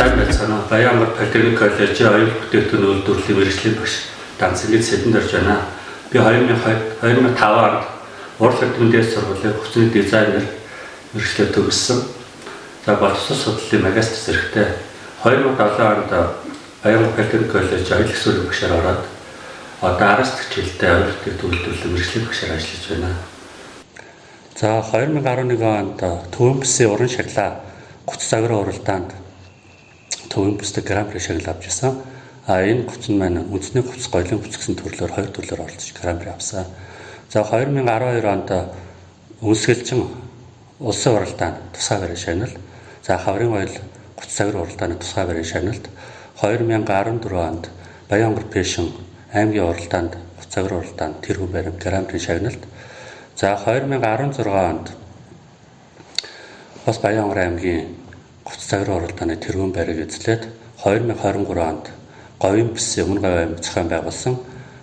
Сайн байцгаана уу. Баян Политехник коллежийн оюун бүтээгдэхүүн үйлдвэрлэлийн мэргэжлийн багш Данцэнгэл Сэдэнд орж байна. Би 2005 онд Урал эрдэмтэн дээд сургуулийн хувцсны дизайнер мэргэжлээр төгссөн. За, боловсрол судлалын магистр зэрэгтэй. 2007 онд Баян Политехник коллеж оюун төсвийн багшаар ороод одоо 10 дахь жилдээ оюун бүтээгдэхүүн үйлдвэрлэлийн мэргэжлийн багшаар ажиллаж байна. За, 2011 онд Төвийн бүсийн уран шагналаа гоц загварын уралдаанд Төвийн бүстэй гран при шагнал авч ирсэн. А энэ гоц нь маань үндэсний хувцас, гоёлын хувцас гэсэн төрлөөр хоёр төрлөөр оролцож гран при авсан. За, 2012 онд Үнсгэлжин улсын уралдаанд тусгай байрын шагнал, за, хаврын гоёл гоц загварын уралдааны тусгай байрын шагналт, 2014 онд Баян-Онгор Fashion аймгийн уралдаанд гоц загварын уралдаанд тэрхүү байран гран при шагналт, за, 2016 онд бас Баян-Онгор аймгийн гоц загварын уралдааны тэргүүн байрыг эзлээд, 2023 онд Говийн бүсийн Өмнө Говь аймаг зохион байгуулсан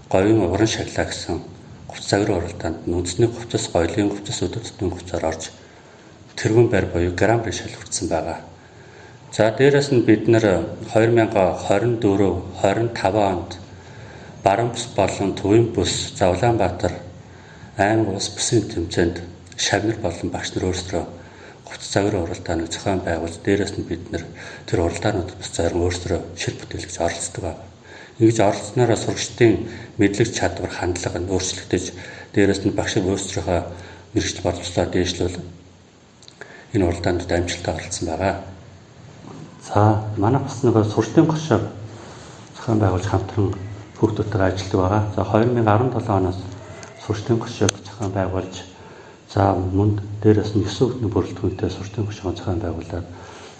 Говийн уран шагналаа гэсэн гоц загварын уралдаанд үндэсний хувцас, гоёлын хувцас, өдөр тутмын хувцаар орж тэргүүн байр буюу гран при шагнал хүртсэн байгаа. За, дээрэс нь бид нэр 2024 25 онд Баруун бүс болон Төвийн бүс, за, Улаанбаатар аймаг улс бүсийн тэмцээнд шавнар болон багш нар өөрсдөө гоц загварын уралдааныг зохион байгуулж, дээрэс нь бид нэр тэр уралдаануудад бас зарим өөрсдөө шир бүтээлгэж оролцдог байна. Ингэж оролцсоноор сурагчдын мэдлэг чадвар, хандлага нь өөрчлөгдөж, дээрэс нь багш нар өөрсдийнхөө мэргэжил боловсролоо дээшлүүл энэ уралдаанд амжилттай оролцсон байгаа. За, манай бас нэг сургалтын гошоо зохион байгуулж хамтран хүүхдүүдтэйгээ ажилладаг байгаа. За, 2017 оноос сургалтын гошоог зохион байгуулж, за, мөн дээрээс нь 9 хүүхдийн бүрэлдэхүүнтэй сургалтын гошоо зохион байгуулад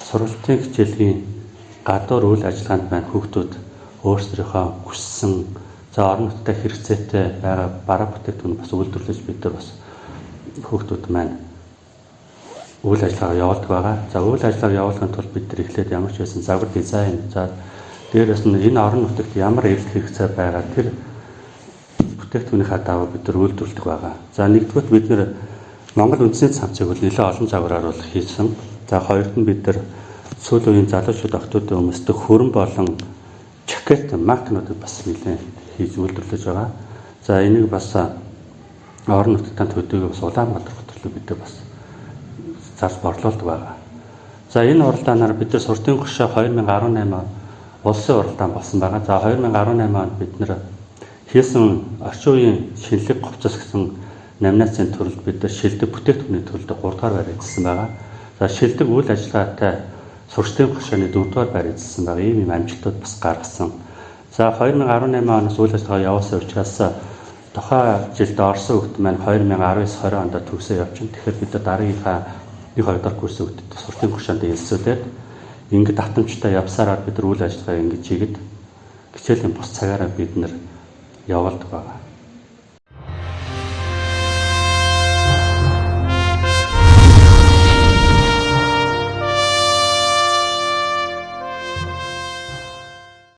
сургалтын хичээлийн гадуур үйл ажиллагаанд маань хүүхдүүд өөрсдийнхөө хүссэн, за, орон нутгад хэрэгцээтэй байгаа бараа бүтээгдэхүүн бас үйлдвэрлэж, бид нар бас хүүхдүүд маань үйл ажиллагаа явуулдаг байгаа. За, үйл ажиллагаа явуулахын тулд бид нар эхлээд ямар ч байсан загвар дизайн, за, дээрээс нь энэ орон нутагт ямар эрэлт хэрэгцээ байгаа, тэр бүтээгдэхүүнийхээ дагуу бид нар үйлдвэрлэдэг байгаа. За, нэгдүгээрт бид нар Монгол үндэсний цамцыг бол нэлээд олон загвараар бол хийсэн. За, хоёрт нь бид нар сүүлийн үеийн залуучууд, охидуудын өмсдөг хөрөн болон жакет, макнуудыг бас нэлээд хийж үйлдвэрлэж байгаа. За, энийг бас орон нутгад төдийгүй бас Улаанбаатар хот руу бид нар бас зарж борлуулдаг байгаа. За, энэ уралдаанаар бид нар сургалтын гошоо 2018 улсын уралдаан болсон байгаа. За, 2018 онд бид нар хийсэн орчин үеийн шинэлэг хувцас гэсэн номинацийн төрөлд бид нар шилдэг бүтээгдэхүүний төрөлд 3 дугаар байр эзэлсэн байгаа. За, шилдэг үйл ажиллагаатай сургалтын гошооны 4 дугаар байр эзэлсэн байгаа. Ийм юм амжилтууд бас гаргасан. За, 2018 оноос үйл ажиллагаа явуулсан учраас тухайн жилд орсон хүүхд маань 2019 20 онд төгсөө явчихна. Тэгэхээр бид нар дараагийнхаа 1 2 дахь курсын хүүхдэд сургалтын гошоонд элсүүлээд ингээд давтамжтай явсараа бид нар үйл ажиллагаа ингэж хийгээд хичээлийн бус цагаараа бид нар явуулдаг байгаа.